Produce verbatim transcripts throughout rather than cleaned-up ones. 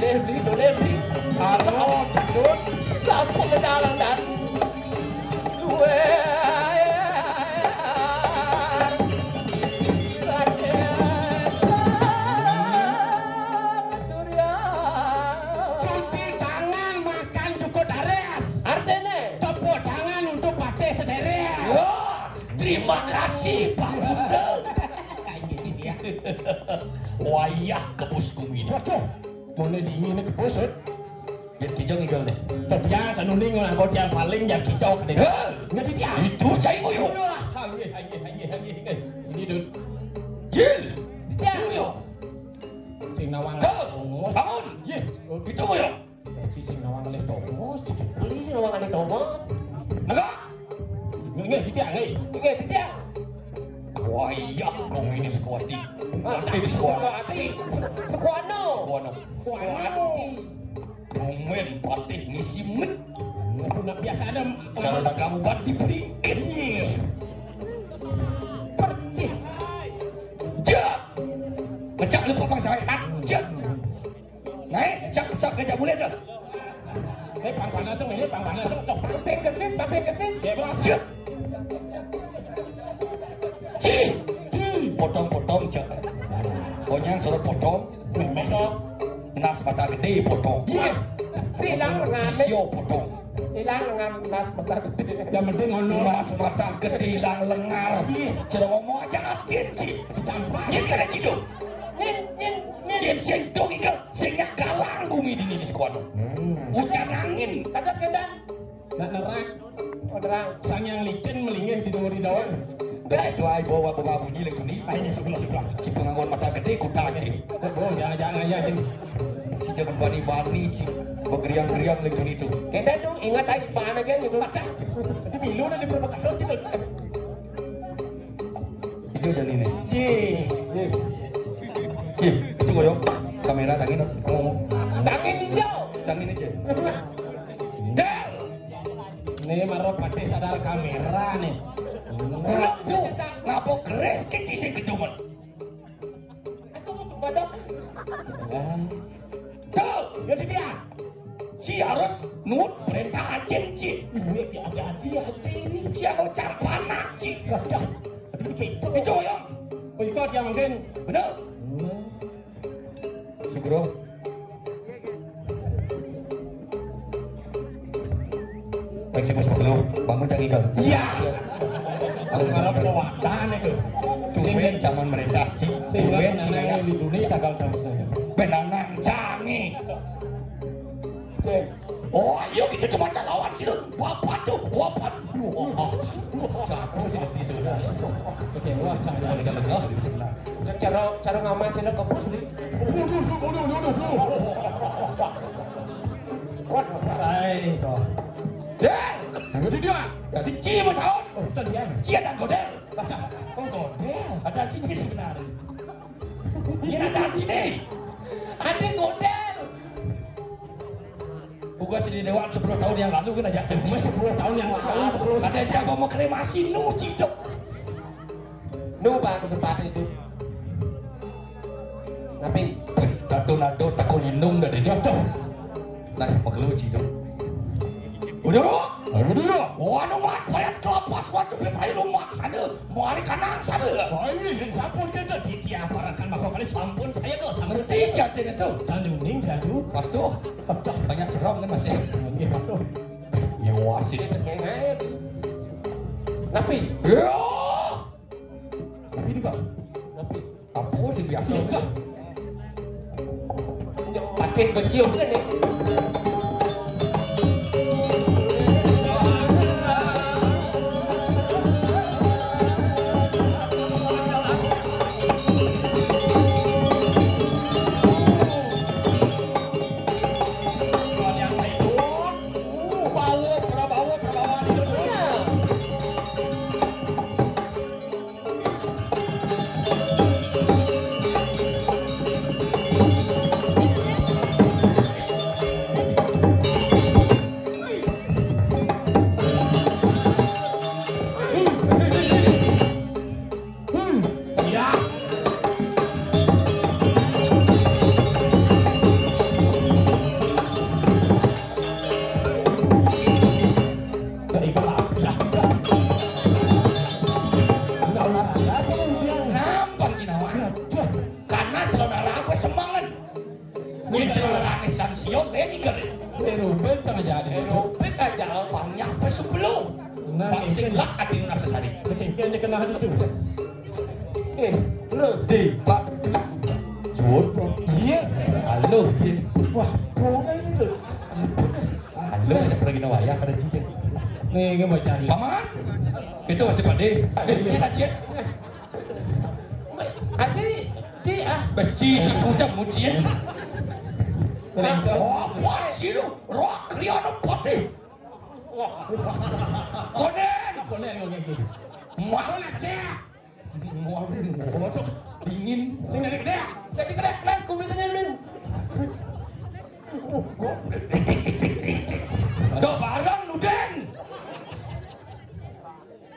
Beli, beli, beli. Kalau gendut, sapu ke dalam dan luar. Surya. Cuci tangan, makan cukup daras. Artinya? Tepuk tangan untuk Patih Sederek. Wah, terima kasih, Pak Buta. Wayah kebus gumi. Waduh, mulai dingin nih kebus, Sud. Ya, kijang hijau nih. Tadiang kan uning nganggo tiang paling, ya, kijang deh. Heh. Nggak, Titiang. Itu cai ngoyo. Wah, anggih, anggih, anggih, anggih, anggih. Ini, Dun. Jil. Titiang. Ngoyo. Sing nawang. Heh. Tongos. Bangun. Yeh. Itu ngoyo. Ci sing nawang ngalih tongos, cucu. Beli sing nawang ngalih tongos. Negak. Nggih, Titiang, nggih. Nggih, Titiang. Wayah kau ini Sekuati. Ah, Nanti di Sekuati. Sekuati. Se-, Sekuano. Sekuano. Sekuano. Tumben Patih ngisi mik. Itu nak biasa ada. Cara dagang ubat diberi. Iya. Percis. Jak. Pecah lupa bangsa. Jak. Naik, cak, cak, gajah boleh, das. Ini pang panas, ini pang panas, toh. Pasing kesit, pasing kesit. Ya, bos. Cek. Ci. Ci. Potong-potong, cek. Konyang suruh potong. Memang, toh. Nas mata gede, potong. Iya. Silang lengan. Sisio, potong. Hilang dengan nas mata gede. Yang penting ono. Nas mata gede, hilang lengar. Iya. Cara ngomong aja atin, Ci. Campak. Ini kena ciduk. Nyin, nyin, nyin. Yen sing dong ikel, sing nyak galang gumi dini di sekolah. Hmm. Ujan angin. Kata sekendang. Nak nerak. Oh, terang. Sang yang licin melingih di dua di daun. Dah itu ai bawa bawa bunyi lagi ni. Ai, ini sebelah, sebelah. Si pengangon mata gede kuda aja. Oh, jangan, jangan, ya, ini. Si jago bani-bani, si begeriang-geriang lagi ni tu. Kita tu ingat ai, mana kan, gitu. Mata. Di milu dah di provokator, sini. Itu jadi ini. Ye. Ye. Ye, itu koyo kamera tangi no. Ngomong. Tangi hijau. Tangi ini, Cek. Del. Ini maro Patih sadar kamera nih. Ngapa keres kecil sing gedoman? Aku mau ke Batak. Tuh, ya, Titiang. Ci harus nurut perintah Haji, Ci. Iya, ya, hati-hati, Haji ini. Ci harus campana, Ci. Waduh, ini kayak itu. Itu, ya. Oh, itu yang mungkin. Bener. Hmm. Sugro. Baik, sih, Mas Pegelo. Bangun, Cang Igal. Iya. Kalau kuatan itu. Tumben zaman merintah, Ci. Tumben, Ci, ya. Di dunia gagal sama saya. Benanang, Cangi. Cek. Oh, ayo kita coba lawan sini. Bapak tuh, bapak. Wah, jago sih nanti sebenarnya. Oke, wah, jangan, jangan, jangan, jangan, di sebelah. Cara, cara ngaman sini ke bos nih. Waduh, waduh, waduh, waduh. Waduh, hai, toh. Ya, yang itu dia. Jadi Ci, Mas Aun. Oh, bukan dia. Ci ada godel. Ada. Oh, godel. Ada Ci sebenarnya. Ini ada Ci nih. Ada godel. Ugas di Dewan sepuluh tahun yang lalu kan aja janji. Sepuluh tahun yang lalu, kalau ada yang mau kremasi, nu cidok. Nu, Bang, sempat itu. Tapi, eh, tato nado takon indung dari dia tuh. Nah, makelu cidok. Udah, udah, udah. Wah, nu mat payat kelapas waktu pepai lu maksana. Muari kanang sabe. Oh, ini yang sampun kita titiang parakan maka kali sampun saya ke sama. Ngerti siapa itu? Tandu ning jadu. Waduh. Waduh. Banyak serem kan masih. Iya, waduh. Ya wasit. Tapi. Ya. Tapi ini kok. Tapi. Apa sih biasa? Iya. Pakai besi apa nih? Belum. Nah, Pak sing lak ati rasa sari. Kecengkian dia kena hati tu. Eh, terus. Di, Pak. Jodoh. Iya. Halo, iya. Wah, bunga ini tuh. Halo, ada pergi wayah kada cicing. Nih, gue mau cari. Paman. Itu masih pade. Ada ini aja. Adi, ci ah. Beci si kujang mucin. Apa sih lu? Roh kriana pati. Konen. Konen, konen, konen. Malah dia. Waduh, dingin. Sing dari gede. Sing dari gede, kelas kumisnya, Min. Do barang, Nudeng.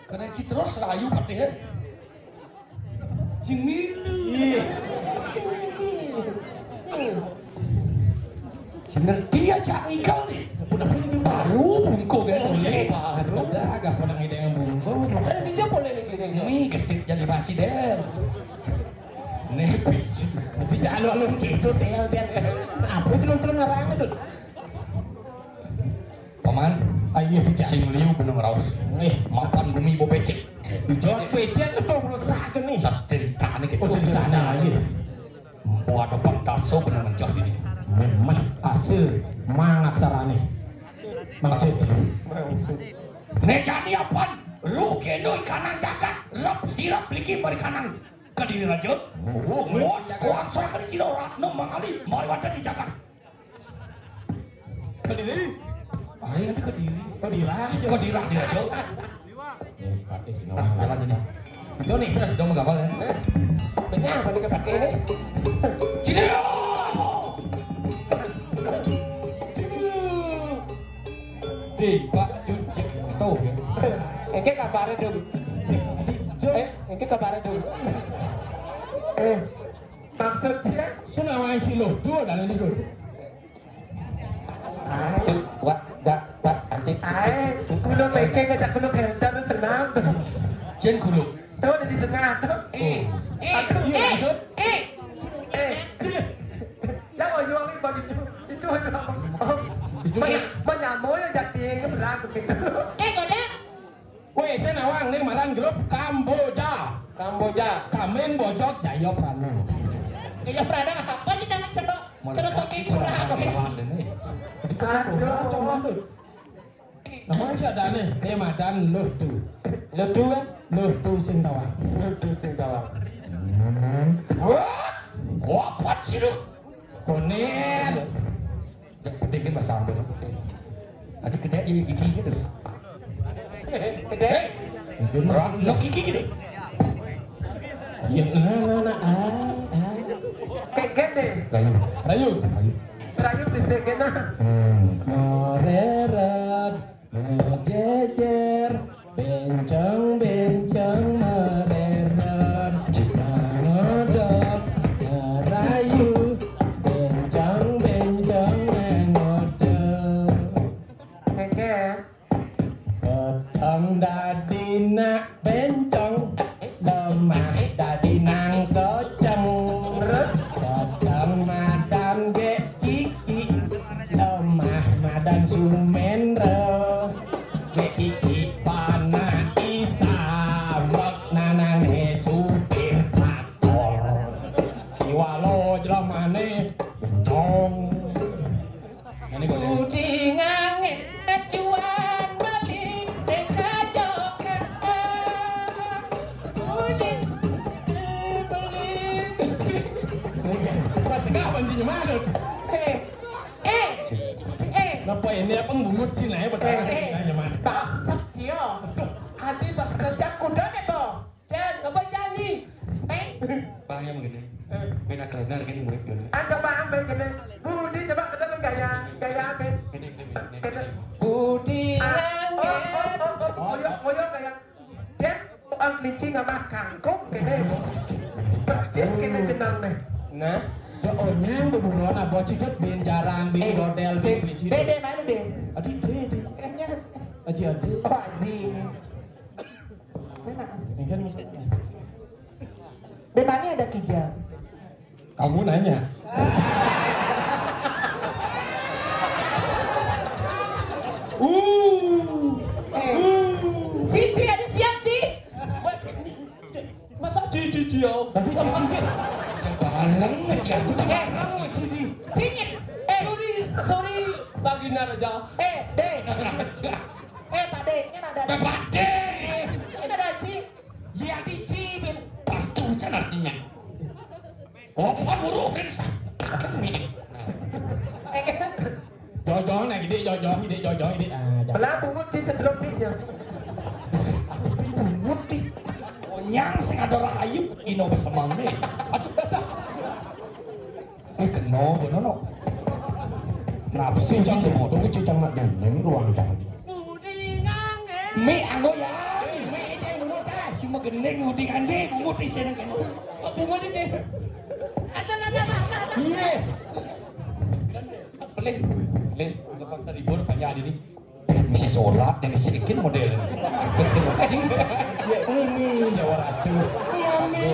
Kena Citrus rayu patih, eh. Sing milu. Iya. Sing ngerti ya, Cak Ikal nih. Udah ini baru bungkuk ya. Oh, iya, Pak. Sudah, agak pada ngideng bungkuk. Kan dia boleh nih ngideng. Ini gesit jadi banci, Den. Nih, biji. Biji anu-anu gitu, Del, Del. Apa itu, lucu ngarang itu? Paman, ayo, Cicak. Sing liu benung raos. Eh, mapan gumi bo becek. Jawab becek itu menurut saya nih. Satirita nih gitu. Oh, ceritanya lagi. Empu ada pentaso benung mencah ini. Memang hasil mangat sarane. Maksud. Maksud. Nek jani apan? Rugi no ikanang jagat. Rep sirap liki mari kanang. Kediri raja. Oh, oh, oh. Bos, kuang sora kediri sira ratna mangali. Mari wadah di jagat. Kediri? Ayo nanti Kediri. Kedirah. Kedirah dia, Cok. Eh, pakai sih, ah, ngomong. Jalan ini. Joni, dong mengkapal ya. Benyang, pakai kepake ini. Sini lo. Sini lo. Di, Pak, Jun, cek, tahu ya. Engke kabare, Dul. Eh, engke kabare, Dul. Eh, maksud dia? Sunawan si lo, dua dalam itu. Ae. Wah, dak, wah, anjing. Ae, kulo meke ngajak kulo kenter senam. Jen kulo. Tuh, ada di tengah tuh. Eh, eh, aduh, eh, eh. Eh. Ya, oh, jual ini bagi itu. Itu, itu. Itu banyak, banyak mau ya jadi berat gitu. Eh, godang. Weh, saya nawang nih maran grup Kamboja. Kamboja. Kamen Bojot Jaya Prana. Jaya Prana apa sih nama cerok? Cerok topi kurang. Aduh. Namanya siapa nih? Dia madan Lutu. Lutu kan? Lutu Singkawang. Lutu Singkawang. Wah, kuapat sih lu. Konen. Gede kan bahasa Ambon. Ada gede ya gigi gitu. Gede. Hei, no gigi gitu. Ya, nah, nah, nah, ah, ah. Kayak gede. Rayu. Rayu. Rayu. Rayu bisa kena. Hmm. Mereret, mejejer, bencong-bencong mereret, cipta ngodop, ngerayu, bencong-bencong mengodop. Keke. Peteng dadi nak bencong, lemah dadi nang koceng. Peteng madan gek kiki, lemah madan sumendra. Gek kiki panah isam, mek nanane supir traktor. Iwalo jlemane bencong. Ini kok, Dek? Budi nganget juan beli deka joket. Budi beli. Pas tengah pancinya madut. Eh, eh, eh. Napa ini apa ngungut Cina ya, betul? Eh, eh. Nanya mana? Bangsat dia. Aduh. Adi bangsat jak kuda deh, toh. Jan, apa janji? Eh? Bang yang begini. Eh. Beda kalender kan murid gini. Ada Bang ambil gini. Budi coba kita gaya, gaya ambil. Gini, gini, gini, gini. Budi. Ah, oh, oh, oh, koyok, koyok gaya. Dia soal kelinci nggak makan, kok gini. Persis gini jenang nih. Nah, jo onyang beburon abo cidot bin jaran bin, eh, godel bin kelinci. Dede mana deh? Adi dede. Kayaknya. Aji adi. Oh, aji. Depannya ada tiga. Kamu nanya. Uh. Eh, Yo. Tapi cucu dia. Bareng, cucu bareng, cucu. Sini. Eh, sorry, sorry, Baginda Raja. Eh, Dek. Raja. Eh, Pak Dek, ini ada. Pak Dek. Ini ada, Ci. Iya, Ci, Ci, bin. Pas tuh, jelas ninya. Apa buruh, bin? Eh, kan? Jojong, nah, gede, jojong, gede, jojong, gede. Ah, dah. Belah bungut, Ci, sedrop, Ci, ya. Aduh, bungut, Ci. Onyang sing ada rahayu, ino besemane. Aduh, baca. Eh, kena, bener, no. Nafsu, cang, motor, cucang, nak, ini ruang, cang. Mi anggo ya. Mi ini yang bungut, ah. Cuma gendeng, uding, ande, bungut, isi, nang, kena. Kok bungut ini? Ada, ada, ada, ada. Iya. Pelih, pelih, lepas dari bor, banyak ini. Misi sholat dan isi ikin model. Terus ini. Ya, ini Jawa Ratu. Ini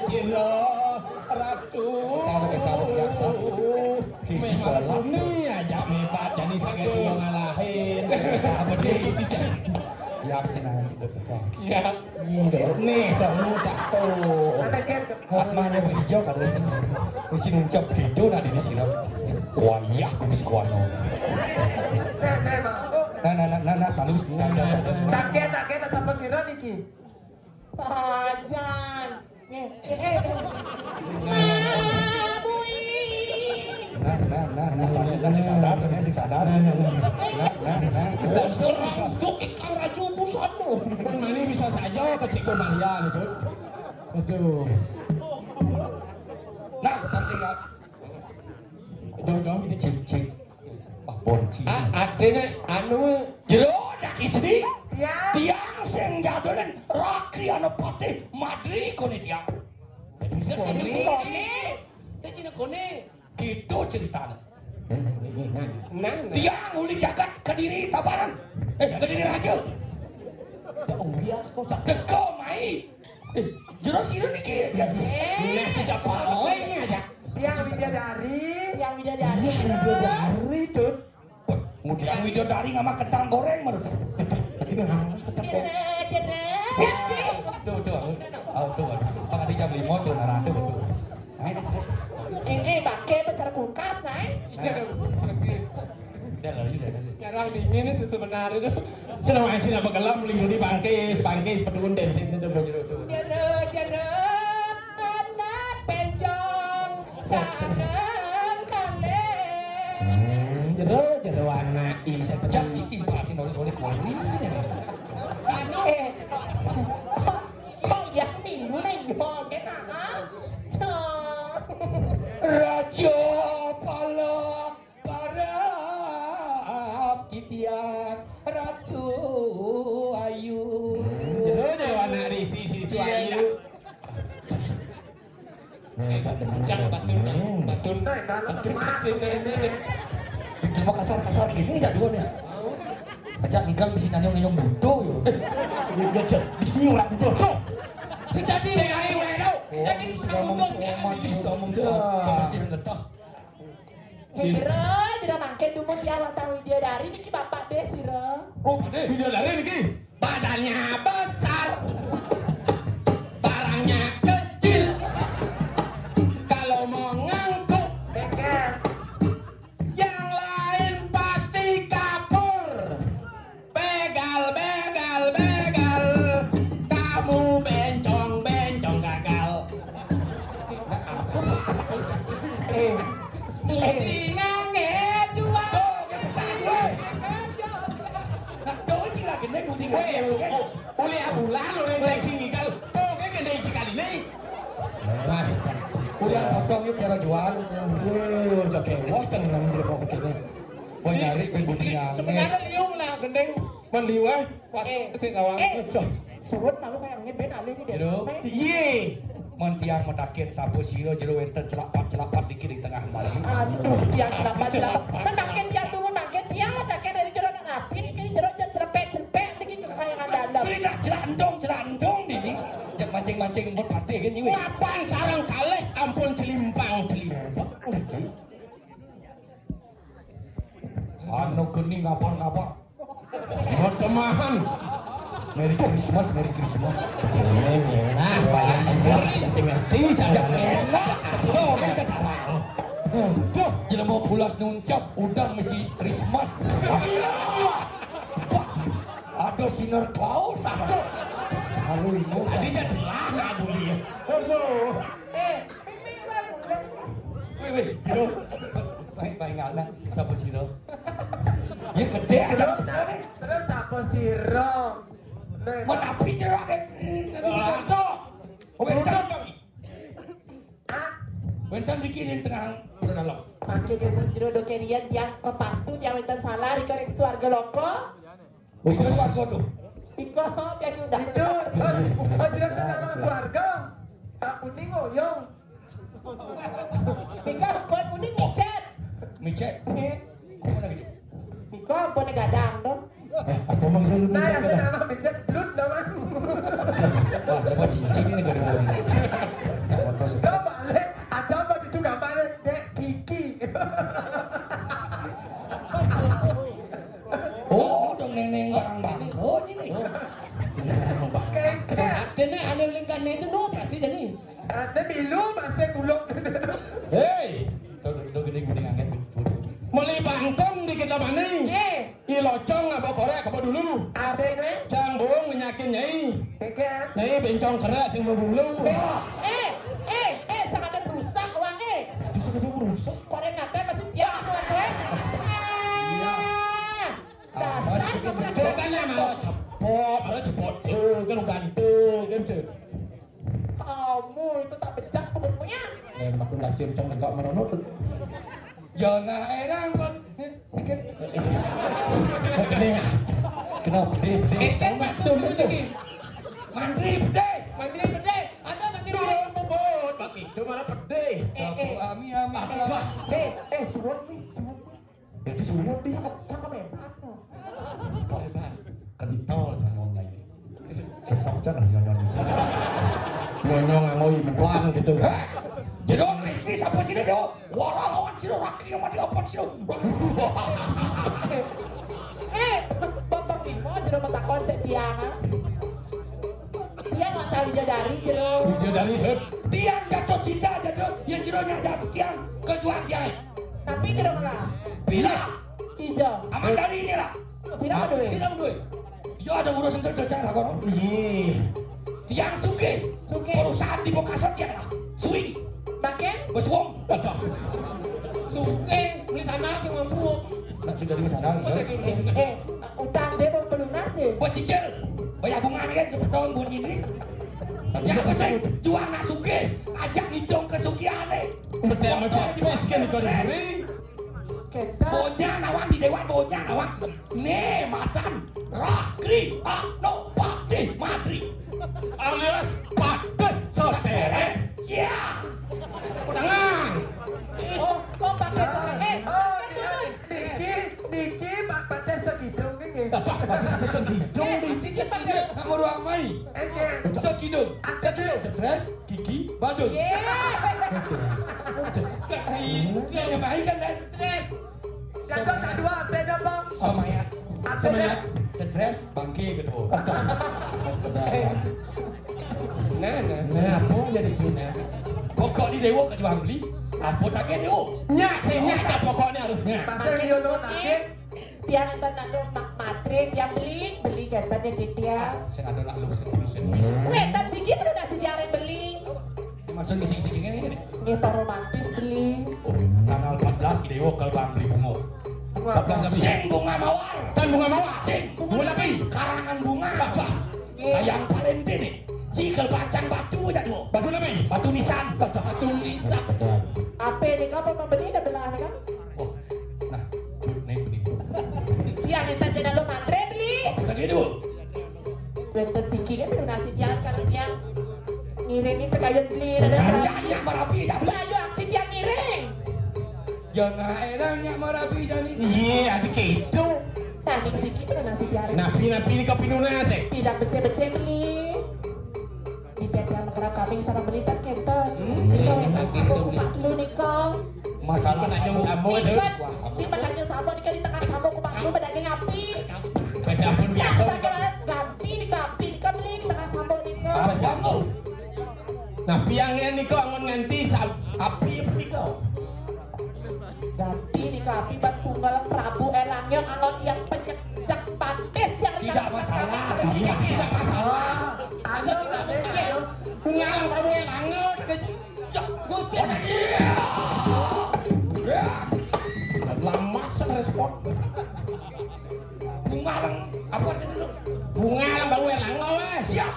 Cina Ratu. Tahu, tahu, ya, satu. Misi sholat. Ini aja hebat, jadi saya sudah ngalahin. Apa dia itu? Ya, sini. Ya. Nih, kamu tak tahu. Ada kan? Atmanya beliau kan. Mesti nuncap gitu, nah, ini sirap. Wah, iya, aku mesti kuat, no. Nah, nah, nah, nah, nah, nah, lalu, nah, nah, nah, nah. Tak kira, tak kira, tak sampai viral, Niki. Pajan. Eh, eh, eh. Mabui. Nah, nah, nah, nah, nah, nah, si sadar, nah, si sadar. Nah, nah, nah. Dasar rusuk ikan raju pusatmu. Kan mani bisa saja kecil kemarian itu. Aduh. Nah, masih nggak. Jauh-jauh ini cicik. Wah, bonci. Ah, artinya anu, jero dak isbi. Ya. Tiang sing jadolen Rakri Anapatih Madri kone tiang. Bisa kone. Kone. Dadi kone. Gitu ceritanya. Nang, nang. Tiang uli jagat Kediri Tabanan. Eh, Kediri Raja. Ya, oh iya, kok sa-, teko mai. Eh, jero sira niki ya. Eh. Nah, kita paling aja. Tiang Widadari. Tiang Widadari. Iya, Widadari, Tut. Wah, kemudian Widadari ngamah kentang goreng, menurut. Ini ngamah kentang goreng. Jero, jero. Siap, siap. Tuh, tuh, aku, aku tuh, aku. Pak, tadi jam lima, sudah naratu, betul. Nah, ini sih. Ini pakai pecer kulkas, nah. Nah. Udah lah, udah, udah. Sekarang dingin itu sebenarnya itu. Seneng aja, apa gelem, mling di bangkis, bangkis, pedun, bensin itu, begitu tuh. Jero, jero, anak bencong, sareng kalih. Hmm, jero, jero, anak istri. Sejak ciki, Pak, sing oleh-oleh kuwi. Anu, eh, kok, kok ya minggu ning ngombe, ah? Cong. Raja Pala parab titiang Ratu Ayu. Jero, jero, anak risi, sisi ayu. Jangan batun, batun, batun, batun, batun. Bikin mau kasar-kasar ini ya dua nih. Ajak nikah mesti nanya ngomong bodoh yo. Eh, ya, cek, di sini orang bodoh. Tuh. Sing dadi. Sing dadi wae, tau. Sing dadi. Oh, suka ngomong, suka ngomong, suka ngomong, suka ngomong, suka ngomong. Hei, jero, jero mangkin dumun ya wonten Widya Dari niki Bapak Dé sira. Oh, Pak Dé. Widya Dari niki. Badannya besar, barangnya kecil. Kalau mau ngangkuk, begal. Yang lain pasti kapur. Begal, begal, begal. Kamu bencong, bencong gagal. Eh, eh. Tinggal ngejua. Nah, tuh sih lagi nih, budi. Weh, oh, oh, boleh aku lalu, nih, cek sini, kalau tuh, kayak gede sekali, nih. Mas, udah potong yuk, cara jual. Weh, udah kayak, wah, tenang, dia mau begini. Wah, nyari pun budi yang. Sebenarnya liung lah, gendeng. Meliwah, waktu Eh. Sing awal. Eh, Cok. Surut malu kayak angin, ben alih ini dia. Aduh. Iye. Mun tiang mataken sapa sira jero wenten celapat-celapat niki di tengah maju. Aduh, tiang celapat-celapat. Mataken tiang dulu, mangke tiang mataken dari jero nak rapi niki jero cek cerepek-cerepek niki kekayangan dalam. Beli nak jelandong-jelandong niki. Cek mancing-mancing empun patih kan nyiwi. Mapan sarang kalih ampun celimpang-celimpang. Anu geni ngapar-ngapar. Matemahan. Merry Christmas, Merry Christmas. Nah, banyak yang sing ngerti, cacak enak. Oh, kita tahu. Duh, jelema pulas nuncap udang mesti Christmas. Wah, ada Santa Claus. Aduh. Tadinya telah lah buli. Aduh. Eh, wih, wih. Aduh. Baik, baik, ngana. Siapa sih lo? Ya, gede aja. Terus, terus siapa sih lo? Menapi jerak, eh. Wah. Wénten. Wénten mriki ning tengah pura dalem. Mangke déning jero dokerian tiang kepastu tiang wénten salah rika ring swarga loka. Nika swarga to. Nika tiang udah. Itu, oh, oh, jero tengah swarga. Tak kuning ngoyong. Nika pun kuning micet. Micet. Eh. Apa lagi? Nika ampun gadang to. Eh, apa maksud lu? Nah, yang nama micet blut to, Bang. Wah, ada cincin ini gak dikasih. Coba, Le, ada apa gitu gambarnya? Dek Kiki. Oh, dong neneng barang bangko ini. Kengkek. Kena aneh lingkan itu no, pasti jadi. Ada milu masih kuluk. Hei, tuh, tuh gede gede angkat. Meli bangkong di kita mani. Eh. I locong apa korek apa dulu? Ada ini. Cang bung nyakin nyai. Keke. Nyai bencong kerak sing mau bulu. Eh, eh, eh, eh, sama ada rusak uang eh. Itu sudah rusak. Korek ngapa masih tiap buat eh. Iya. Ah. Dasar kamu nak coba kan ya mau cepot, ada cepot tuh kan gantung kan tuh. Kamu itu tak bejat perutnya. Eh, aku nggak cium cong negak merono tuh. Jangan erang kok. Kenapa? Kenapa? Itu maksud itu. Mantri bedé. Mantri bedé. Ada mantri bedé. Bobot, bak itu malah pedih. Eh, eh. Ami, ami. Apa? Eh, eh, suruh nih, suruh. Jadi sulit dia. Cakep, cakep hebat. Wah, hebat. Kental ngomongnya ini. Sesek cara nyonyon. Nyonyon nganggo impan gitu. Hah? Jero istri siapa sih dia? Wara lawan sira laki yang mati apa sih? Eh, Bapak Lima jero matakon sik tiang, ah. Tiang nggak tahu bidadari jero. Bidadari, Dut. Tiang jatuh cinta jatuh, yang jero nyajak tiang kejuang tiang. Tapi jero lah. Bila? Ijo. Aman dari ini lah. Sira duwe. Sira duwe. Yo ada urusan kerja lah kono. Iya. Tiang sugih. Sugih. Perusahaan di Bekasi tiang lah. Swing. Makin? Bos wong. Aduh. Sugih, beli sana sing mampu. Nak sudah di sana. Eh, eh, utang dia mau pelunas deh. Buat cicil. Bayar bunga nih kan, cepet tahun buat ini. Ya apa sih? Jual nak sugih, ajak hidung ke sugih aneh. Betul, betul. Miskin kau diri. Bonya nawang di dewan bonya nawang. Nih, matan. Rakri, ano, patih, matri. Alias patih seteres. Ya. Udangan. Oh, kok patih seteres? Eh, oh, iya. Niki, niki, Pak Patih segidung niki. Apa? Patih segidung, eh, niki patih. Kamu ruang mai. Oke. Segidung. Segidung, stres. Gigi, badut. Iya. Udah. Iya, yang baik kan, Dan? Stres. Jatuh tak dua, artinya apa? Semayat. Artinya? Semayat, stres, bangke kedua. Mas benar. Nah, nah. Nah, apa jadi tuna? Pokok di dewa kejuang beli, apa tak ke dewa? Nyak, sih, nyak, tak pokoknya harus nyak. Pasal dia lo tak ke? Tiang enten anu mak matre, tiang beli, beli katanya di tiang. Sing ada nak lu sing bisa. Weh, tapi siki perlu nasi diare beli. Maksud misi-misi gini nih. Nggih, Pak romantis beli. Oh, tanggal empat belas gini, oh, kalau Bang beli bunga. Bunga empat belas apa? Sing bunga mawar. Kan bunga mawar. Sing bunga lapi. Karangan bunga. Apa? Nggih. Kayak Valentine nih. Sikil bacang batu aja dulu. Batu lapi. Batu nisan. Batu nisan. Apa ini? Kapan membeli dah belah kan? Oh, nah, cut nih beli. Iya, minta tidak lo matre beli. Apa lagi dulu? Wénten siki kan lunasi tiang karena tiang ngiring iki pekayon beli. Saya nyak marapi, siapa? Saya aktif tiang ngiring. Jangan heran nyak marapi jani. Iya, ada gitu. Tadi siki lunasi tiang. Napi-napi ini kopi nunas, eh? Tidak becek-becek beli. Di tiang kerap kami sama beli tak kenten. Hmm. Itu yang aku kupak lu nih, Kong. Masalah sama, sama itu. Di petanya sama, di tengah sama kupak lu bedanya ngapi. Ada pun biasa. Nah, saya kira ganti di kamu. Nah, piyangen nika angon nganti sa-, api punika. Dadi nika api ban tunggal Prabu Elangnya angon tiang penyek jek batis yang tidak masalah. Iya, tidak masalah. Ayo, tidak mungkin. Tunggal Prabu Elangnya. Gusti. Oh, iya. Ya. Lama saya respon. Bunga leng, apa itu dulu? Bunga leng Prabu Elangnya, wes. Siap.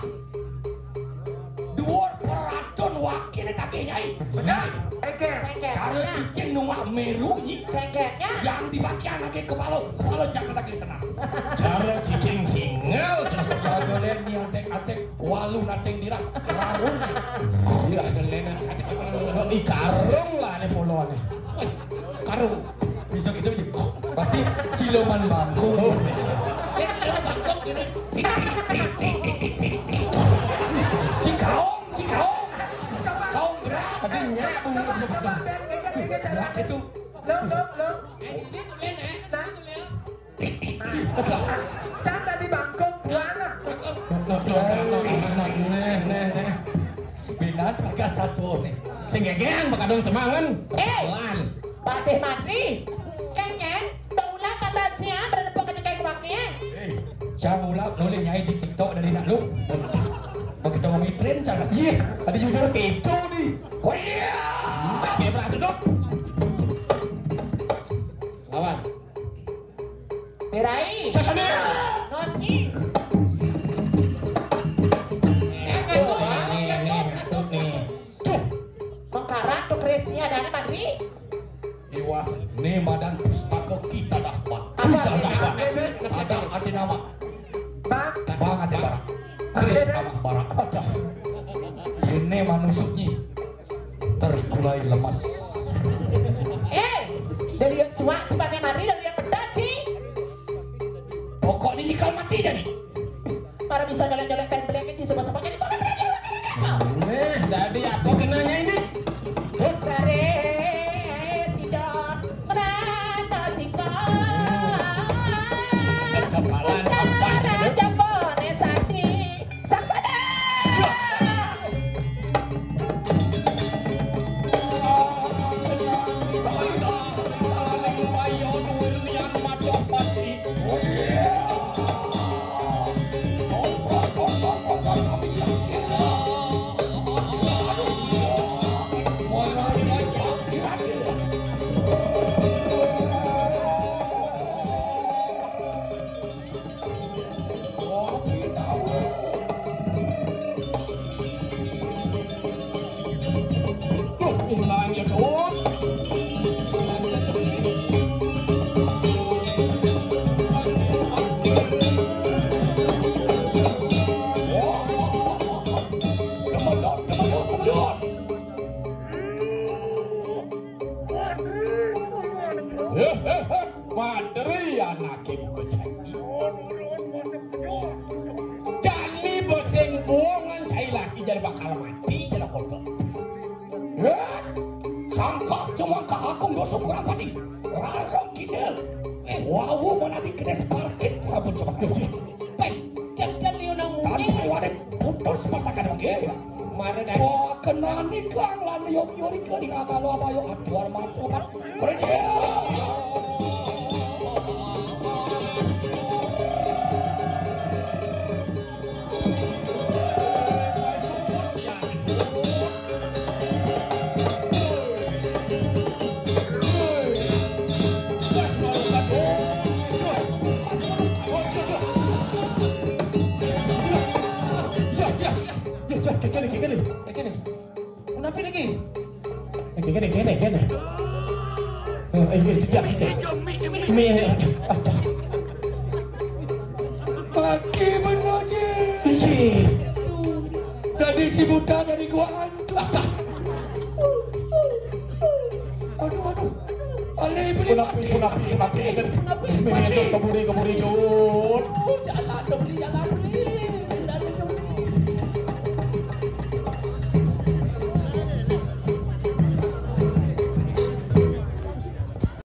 Dhuwur peratun wakile tagih, Nyai. Bener. Eger. Cara cicing nungak meru, Nyi. Yang dipakai anaknya kepala, kepala jangan lagi tenang. Cara cicing singal, coba. Kadolen ni atek-atek, walu nating dirah, karung. Iya, dolenan atek-atek. Ikarung lah, ini poloan. Karung. Bisa gitu aja. Berarti siluman bangkung. Oh. Ini siluman bangkung ini. Si kaong, si kaong. Kaong berat. Tadi nyambung. Coba, coba, Ben, ingat, ingat, coba. Berat itu. Lo, lo, lo. Eh, ini tulen, eh. Nah. Ini tulen. Can dadi bangkung buana. Bangkung. Nah, nah, nah, nah, nah, nah, nah, nah. Binat bagat satu nih. Sing gegean bakadong semangen. Eh, Pelan. Patih Madri. Kenyen, ulah kata cia, berada pokok cekai kemakian. Eh, jam ulah nulis nyai di TikTok dari nak lu. Begitu mau mitrin, cara. Iya, ada jujur keco nih. Wah, dia berasa dong. Lawan. Mirai. Sasana. Noti. Tuh, nih, nih, nih, tuh, nih. Cuh. Mengkarak tuh Krisnya ada apa, Tri? Iwas, nih badan pustaka kita dapat. Apa? Kita dapat. Ada arti nama. Bang. Bang arti barang. Kris nama barang. Ada. Ini manusuknya. Terkulai lemas. Eh, dari yang suak, cepat yang mati, dari yang pedot sih. Pokoknya nyikal mati jadi. Para bisa jalan-jalan kain beli kecil semua-semua jadi tolong belajar. Eh, jadi apa kenanya ini? Putare, tidak, merata sika. Sempalan apa? Raja Bone Sakti. Saksana! Madri anake buka cai. Jani besing buangan cai laki jadi bakal mati jala kodok. Eh, sangka cuma kakung dosa kurang pati. Rarong kita. Eh, wawu mana di kedes parkit sabun cepat kerja. Peh, jek dan liu nang mungkin. Tadi wadah putus pas tak ada lagi. Mana dari? Wah, kenani kang lan yuk yuri ke di kakak lo apa yuk? Aduh, armada. Kene, kene, kene. Kene, kene, kene. Eh, eh, eh, jejak, jejak. Mi, mi, mi. Mi, eh, eh, ada. Mati benar je. Iya. Dari si buta dari gua. Aduh, aduh. Alih beli. Punapi, punapi, punapi. Punapi. Ini keburi, keburi, jut. Jalan, beli jalan, beli.